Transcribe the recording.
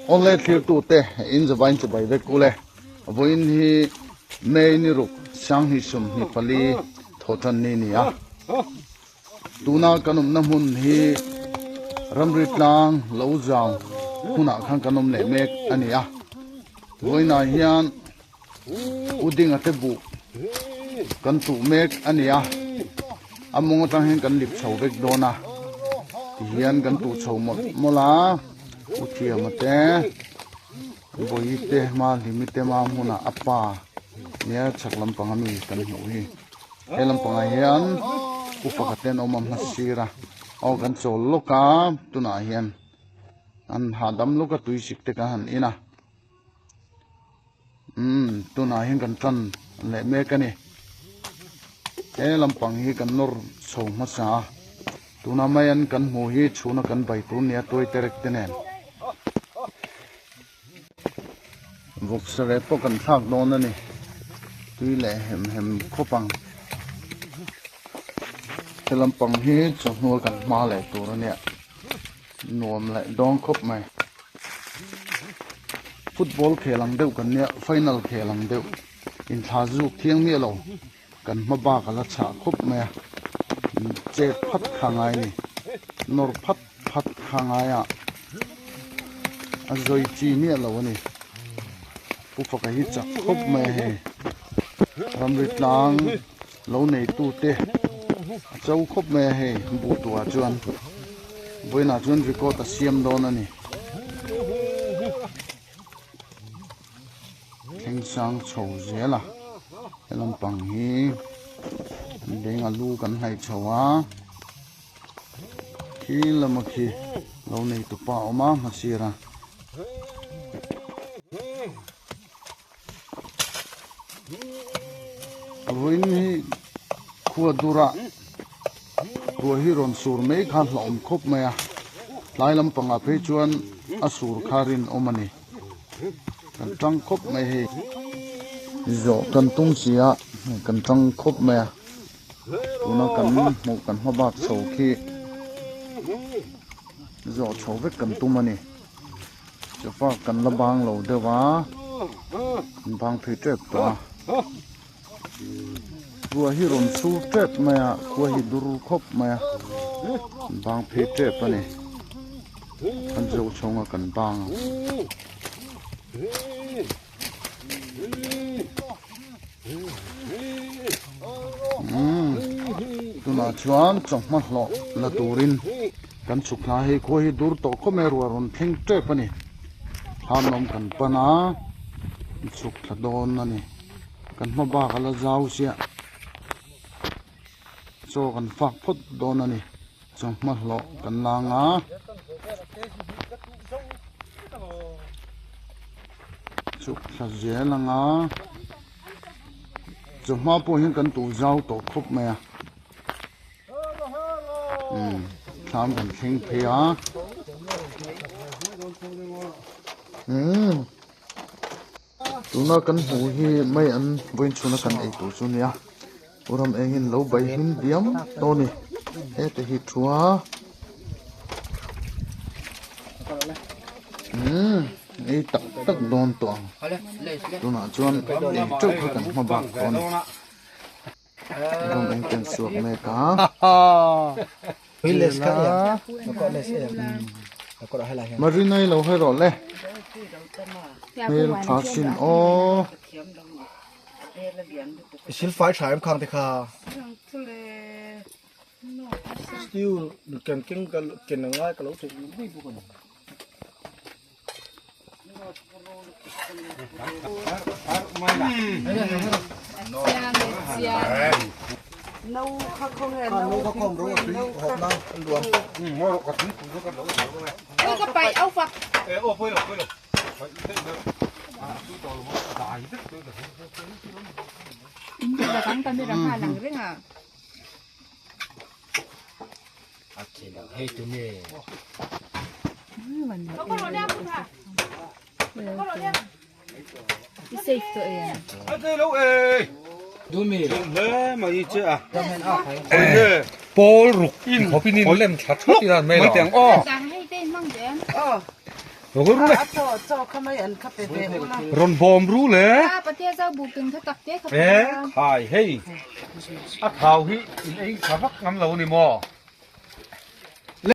Awle thlirtute in zavain chibai vek ule. Vawiin hi May ni ruk 2024 thawhtan ni ni a. Tuna kan awmna hmun hi ramri tlang lo zau hunah khan kan awm leh mek a ni a. Vawiinah hian U Dinga te buh kan tuh mek a ni a, a mawng atang hian kan lip chho vek dawn a, tihian kan tuh chho mawlh mawlh a, U Thiama te, Bawihi te, Mahlimi te ma hmunah a pa nia chhak lampang ami kan hmuh hi, he lampangah hian u pakhat te an awm a hmasir a, aw kan chawl lawk a tunah hian an hahdam lawk a tuisik te kan han in a. Umm tunah hian kan tan leh mek a ni he lampang hi kan nawr chho hmasa a tuna mai an kan hmuh hi chhuna kan bai tur nia tuai terek te nen vawksa rep pawh kan thlak dawn a ni tui leh hem hem khawp ang he lampang hi chawhnu a kan hma leh tur a nia nuam leh dawn khawp mai. Football khel ang deuh kan nia final khel ang deuh inthla zuk thiang miah lo kan hma bak a la chhah khawp mai a chet phat kha ngai a ni nawr phat phat kha ngai a a zawi chi miah lo a ni pu faka hi chak khawp mai a hei ramri tlang lo nei tu te a cho khawp mai a hei buh tuah chuan. Vawiinah chuan record a siam dawn a ni. Thleng sang chho zel a, he lampang hi beng a lu kan hnaih chho a, khi lama khi lo nei tupa a awm a hmasir a. Vawiin hi khua dura ruah hi rawn sur mai kha hlauhawm khawp mai a, tlai lampangah phei chuan a sur kha rinawm a ni, kan tang khawp mai hei. Zawh kan tum si a, kan tang khawp mai a, tuna kan hmuh kan hma bak chho khi zawh chho vek kan tum a ni. Sofa kan la bang lo deuh a an bang phei tep tawh a rua hi rawn sur tep mai a khua hi dur khawp mai a an bang phei tep a ni an zo chhawng a kan bang a. Umm tunah chuan chawhma hlawh la turin kan chhuk hna hei khua hi dur tawh khawp mai a ruah rawn thleng tep a ni thlanawm kan pan a chhuk thla dawn a ni kan hma bak a la zau chiah chaw kan fak phawt dawn a ni chawhma hlawh kan la ang a. Chhuk thla zel ang a chawhma pawh hian kan tuh zau tawh khawp mai a umm thlam kan thleng phei a umm tuna kan hmuh hi mai an vawiin chhuna kan ei tur chu a nia u ram engin lo bai hlim diam tawh a ni hete hi thu a umm ei tak tak dawn tawh ang tunah chuan ei teuh kha kan hma bak tawh a ni ram eng ten suak mek a Marina i lo hawi rawh le hmel tha sin aw. Silfai tha em khang te kha. Stew ken keng ka ken angai ka lo thei mai bawk a ni. Pawl ruk in khawpin in lem thla thawt ila mai lo. Lo kal ru le. Rawn bawm ru le. E khai hei a thau hi in ei tha vak ngam lo a ni maw?